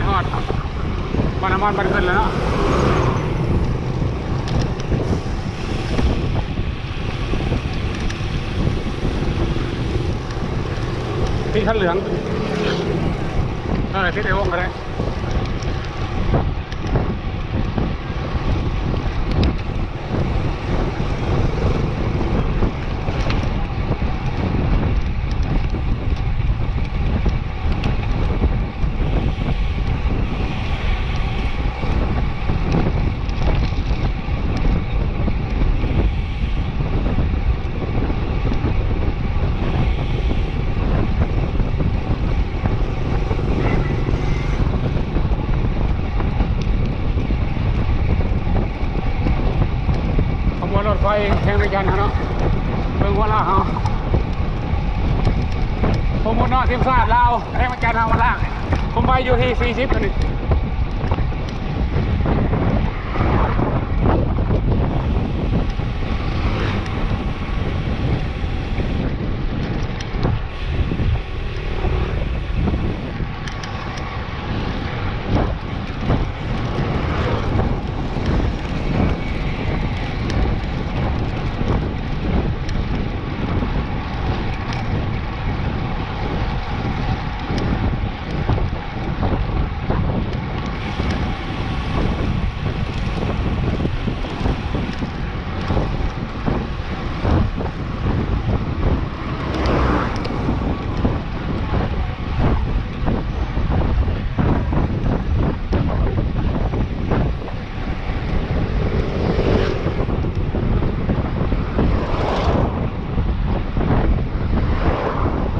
ຮອດປ້ຳນ້ຳມັນບ້ານເພິ່ນແລ້ວເນາະ. ຕິດຄັນເຫຼືອງ ເອີ ຕິດໄອ້ວົງກໍໄດ້. ຂະບວນລົດໄຟແຂວງວຽງຈັນເຮົາເນາະ ເບິ່ງຫົວລາກເຮົາ ໂປຣໂມດເນາະ ທີມຊາດລາວແຂວງວຽງຈັນເຮົາ ຫົວລາກ ຄວາມໄວຢູ່ທີ່ສີ່ສິບ ຕົວນີ້.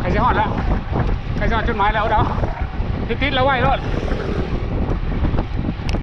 ໃກ້ຊິຮອດແລ້ວ ໃກ້ຊິຮອດຈຸດໝາຍແລ້ວເດີ ຕິດໆ ລະໄວ້ໂລດ.